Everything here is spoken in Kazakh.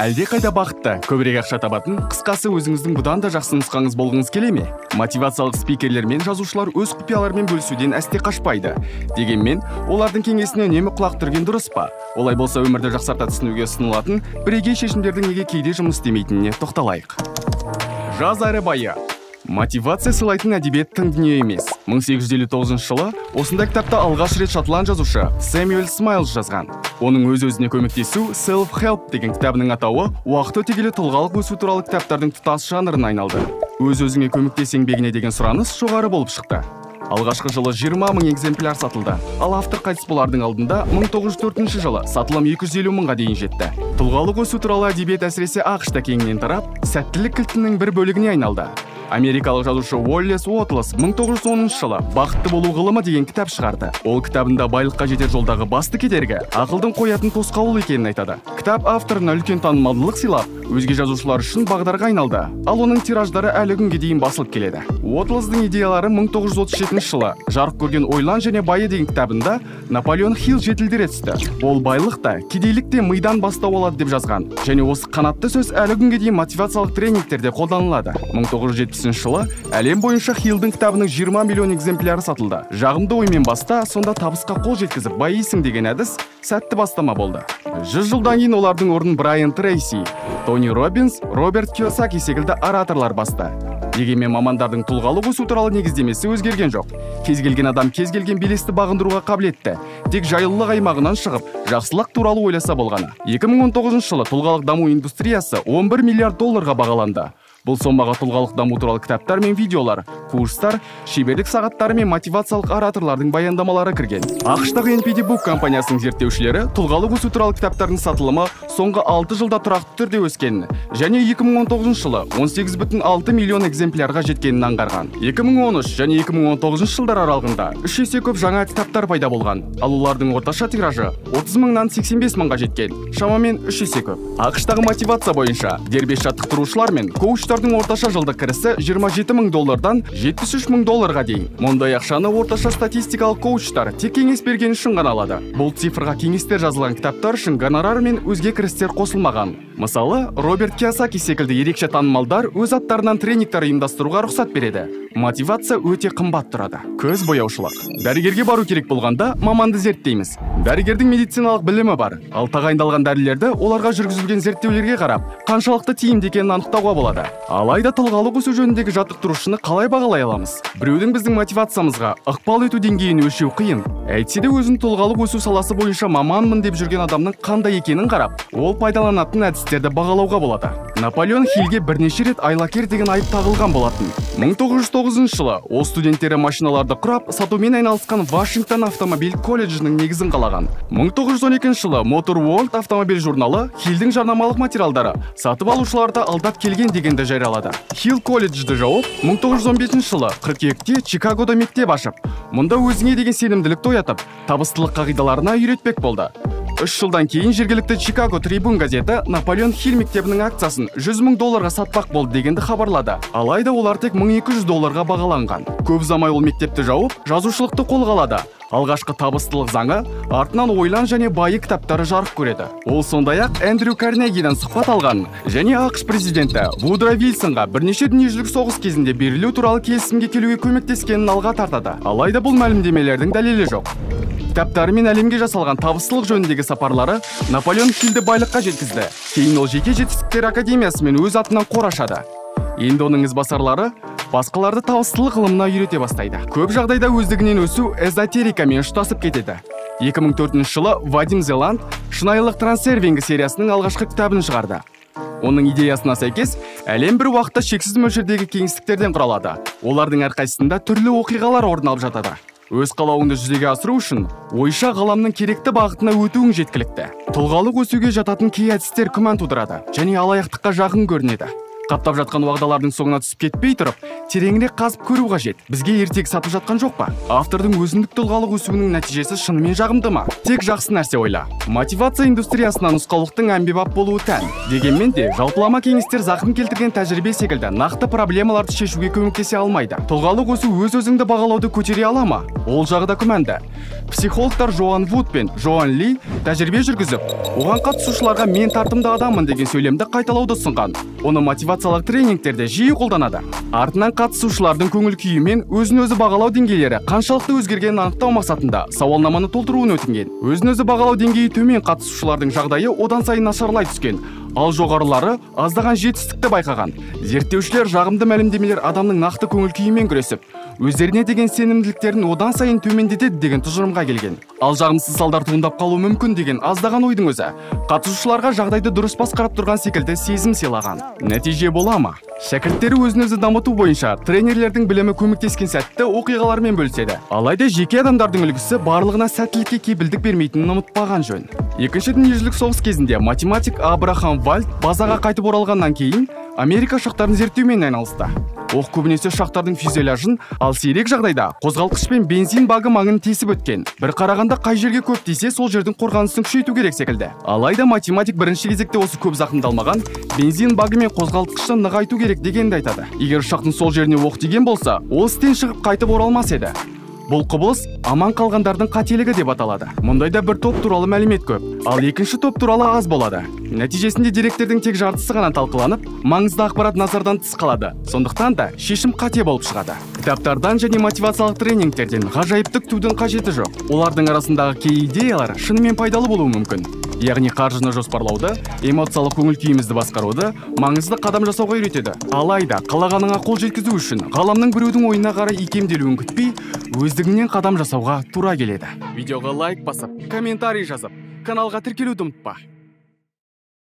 Әлде қайда бақытты, көбірек ақша табатын, қысқасы өзіңіздің бұдан да жақсы нұсқаңыз болғыңыз келе ме? Мотивациялық спикерлер мен жазушылар өз құпияларымен бөлісуден әсте қашпайды. Дегенмен, олардың кеңесіне үнемі құлақ түрген дұрыс па? Олай болса, өмірді жақсарта түсінуге ұсынылатын бірегей шешімдердің неге кейде жұмыс істемейтініне тоқталайық. Жаз әрі байы. Мотивация сыйлайтын әдебиет тың дүние емес. 1859 жылы осындай кітапты алғаш рет шотланд жазушы Сэмюэл Смайлз жазған. Оның өз-өзіне көмектесу Self-Help деген кітабының атауы уақыт өте келе тұлғалық өсу туралы кітаптардың тұтас жанрына айналды. Өз-өзіңе көмектес еңбегіне деген сұраныс жоғары болып шықты. Алғашқы жылы 20 мың экземпляр сатылды. Ал автор қайтыс болардың алдында 1904 жылы сатылым 250 мыңға дейін жетті. Тұлғалық өсу туралы әдебиет әсіресе АҚШ-та кеңінен тарап, сәттілік кілтінің бір бөлігіне айналды. Америкалық жазушы Уоллес Уотлс 1910 жылы «Бақытты болу ғылымы» деген кітап шығарды. Ол кітабында байлыққа жетер жолдағы басты кедергі ақылдың қоятын тосқауыл екенін айтады. Кітап авторына үлкен танымалдылық сыйлап, өзге жазушылар үшін бағдарға айналды. Ал оның тираждары әлі күнге дейін басылып келеді. Уотлстың идеялары 1937 жылы жарық көрген «Ойлан және байы» деген кітабында Наполеон Хилл жетілдіре түсті. Ол байлық та, кедейлік те мидан бастау алады деп жазған. Және осы қанатты сөз әлі күнге дейін мотивациялық тренингтерде қолданылады. 1970 жылы әлем бойынша Хиллдің кітабының 20 миллион экземпляры сатылды. Жағымды оймен баста, сонда табысқа қол жеткізіп байисың деген әдіс сәтті бастама болды. 100 жылдан кейін олардың орнын Брайан Трейси, Тони Робинс, Роберт Кийосаки секілді ораторлар басты. Дегенмен мамандардың тұлғалық өсу туралы негіздемесі өзгерген жоқ. Кез келген адам кез келген белесті бағындыруға қабілетті. Тек жайлылық аймағынан шығып, жақсылық туралы ойласа болғаны. 2019 жылы тұлғалық даму индустриясы 11 миллиард долларға бағаланды. Бұл сомаға тұлғалық даму туралы кітаптар мен видеолар, курстар, шеберлік сағаттары мен мотивациялық ораторлардың баяндамалары кірген. АҚШ-тағы NPD Book компаниясының зерттеушілері тұлғалық өсу туралы кітаптардың сатылымы соңғы 6 жылда тұрақты түрде өскенін және 2019 жылы 18,6 миллион экземплярға жеткенін аңғарған. 2013 және 2019 жылдар аралығында 3 есе көп жаңа кітаптар пайда болған, ал олардың орташа тиражы 30 мыңнан 85 мыңға жеткен, шамамен 3 есе көп. АҚШ-тағы мотивация бойынша дербес жаттықтырушылар мен коучтардың орташа жылдық кірісі 27 мың доллардан 73 мың долларға дейін. Мұндай ақшаны орташа статистикалық коучтар тек кеңес берген үшін ғана алады. Бұл цифрға кеңестер жазылған кітаптар үшін гонорар мен өзге кірістер қосылмаған. Мысалы, Роберт Кийосаки секілді ерекше танымалдар өз аттарынан тренингтер ұйымдастыруға рұқсат береді. Мотивация өте қымбат тұрады. Көз бояушылық. Дәрігерге бару керек болғанда маманды зерттейміз. Дәрігердің медициналық білімі бар, ал тағайындалған дәрілерді оларға жүргізілген зерттеулерге қарап, қаншалықты тиімді екенін анықтауға болады. Алайда тұлғалық өсу жөніндегі жаттықтырушыны қалай бағалай аламыз? Біреудің біздің мотивациямызға ықпал ету деңгейін өлшеу қиын. Әйтсе де өзін тұлғалық өсу саласы бойынша маманмын деп жүрген адамның қандай екенін қарап, ол пайдаланатын әдістерді бағалауға болады. Наполеон Хиллге бірнеше рет айлакер деген айып тағылған болатын. 1909 жылы ол студенттері машиналарды құрап, сатумен айналысқан Вашингтон автомобиль колледжінің негізін қалаған. 1912 жылы Motor World автомобиль журналы Хиллдің жарнамалық материалдары сатып алушыларды алдап келген дегенді жариялады. Хилл колледжді жауып, 1915 жылы қыркүйекте Чикагода мектеп ашып, мұнда өзіңе деген сенімділікті оятып, табыстылық қағидаларына үйретпек болды. 3 жылдан кейін жергілікті Чикаго Трибун газеті Наполеон Хилл мектебінің акциясын 100 мың долларға сатпақ болды дегенді хабарлады. Алайда олар тек 1200 долларға бағаланған. Көп ұзамай ол мектепті жауып, жазушылықты қолға алады. Алғашқы табыстылық заңы, артынан «Ойлан және байы» кітаптары жарық көреді. Ол сондай-ақ Эндрю Карнегиден сұхбат алған және АҚШ президенті Вудро Вилсонға бірнеше дүниежүзілік соғыс кезінде берілу туралы келісімге келуге көмектескенін алға тартады. Алайда бұл мәлімдемелердің дәлелі жоқ. Кітаптары мен әлемге жасалған табыстылық жөніндегі сапарлары Наполеон Хиллді байлыққа жеткізді. Кейін ол жеке жетістіктер академиясы мен өз атынан қор ашады. Енді оның ізбасарлары басқаларды табыстылық ғылымына үйрете бастайды. Көп жағдайда өздігінен өсу эзотерикамен ұштасып кетеді. 2004 жылы Вадим Зеланд «Шынайылық трансерфингі» сериясының алғашқы кітабын шығарды. Оның идеясына сәйкес, әлем бір уақытта шексіз мөлшердегі кеңістіктерден құралады. Олардың әрқайсысында түрлі оқиғалар орын алып жатады. Өз қалауыңды жүзеге асыру үшін ойша ғаламның керекті бағытына өтуің жеткілікті. Тұлғалық өсуге жататын кей әдістер күмән тудырады және алаяқтыққа жақын көрінеді. Қаптап жатқан уағдалардың соңына түсіп кетпей тұрып, Тереңірек қазып көру қажет. Бізге ертегі сатып жатқан жоқ па? Автордың өзіндік тұлғалық өсуінің нәтижесі шынымен жағымды ма? Тек жақсы нәрсе ойла. Мотивация индустриясына нұсқаулықтың әмбебап болуы тән. Дегенмен де, жалпылама кеңестер зақым келтірген тәжірибе секілді нақты проблемаларды шешуге көмектесе алмайды. Тұлғалық өсу өз-өзіңді бағалауды көтере ала ма? Ол жағы да күмәнді. Психологтар Жоан Вуд пен Жоан Ли тәжірибе жүргізіп, оған қатысушыларға мен тартымды адаммын деген сөйлемді қайталауды ұсынған. Оны мотивациялық тренингтерде жиі қолданады. Артынан қатысушылардың көңіл күйі мен өзін-өзі бағалау деңгейлері қаншалықты өзгергенін анықтау мақсатында сауалнаманы толтыруын өтінген. Өзін-өзі бағалау деңгейі төмен қатысушылардың жағдайы одан сайын нашарлай түскен, ал жоғарылары аздаған жетістікті байқаған. Зерттеушілер жағымды мәлімдемелер адамның нақты көңіл күйімен күресіп, өздеріне деген сенімділіктерін одан сайын төмендетеді деген тұжырымға келген. Ал жағымсыз салдар туындап қалуы мүмкін деген аздаған ойдың өзі қатысушыларға жағдайды дұрыс басқарып тұрған секілді сезім сыйлаған. Нәтиже бола ма? Шәкірттері өзін-өзі дамыту бойынша тренерлердің білімі көмектескен сәтті оқиғалармен бөліседі. Алайда жеке адамдардың үлгісі барлығына сәттілікке кепілдік бермейтінін ұмытпаған жөн. Екінші дүниежүзілік соғыс кезінде математик Абрахам Вальд базаға қайтып оралғаннан кейін Америка ұшақтарын зерттеумен айналысты. Оқ көбінесе ұшақтардың фюзеляжын, ал сирек жағдайда қозғалтқыш пен бензин багы маңын тесіп өткен. Бір қарағанда қай жерге көп тисе, сол жердің қорғанысын күшейту керек секілді. Алайда математик бірінші кезекте осы көп зақымдалмаған бензин багы мен қозғалтқышты нығайту керек дегенді айтады. Егер ұшақтың сол жеріне оқ тиген болса, ол істен шығып қайтып оралмас еді. Бұл құбылыс аман қалғандардың қателігі деп аталады. Мұндайда бір топ туралы мәлімет көп, ал екінші топ туралы аз болады. Нәтижесінде деректердің тек жартысы ғана талқыланып, маңызды ақпарат назардан тыс қалады. Сондықтан да шешім қате болып шығады. Кітаптардан және мотивациялық тренингтерден ғажайыпты күтудің қажеті жоқ. Олардың арасындағы кей идеялар шынымен пайдалы болуы мүмкін. Яғни қаржыны жоспарлауды, эмоциялық көңіл күйімізді басқаруды, маңызды қадам жасауға үйретеді. Алайда қалағаныңа қол жеткізу үшін ғаламның біреудің ойына қарай икемделуін күтпей, өздігіңнен қадам жасауға тура келеді. Видеоға лайк басып, комментарий жазып, каналға тіркелуді ұмытпа.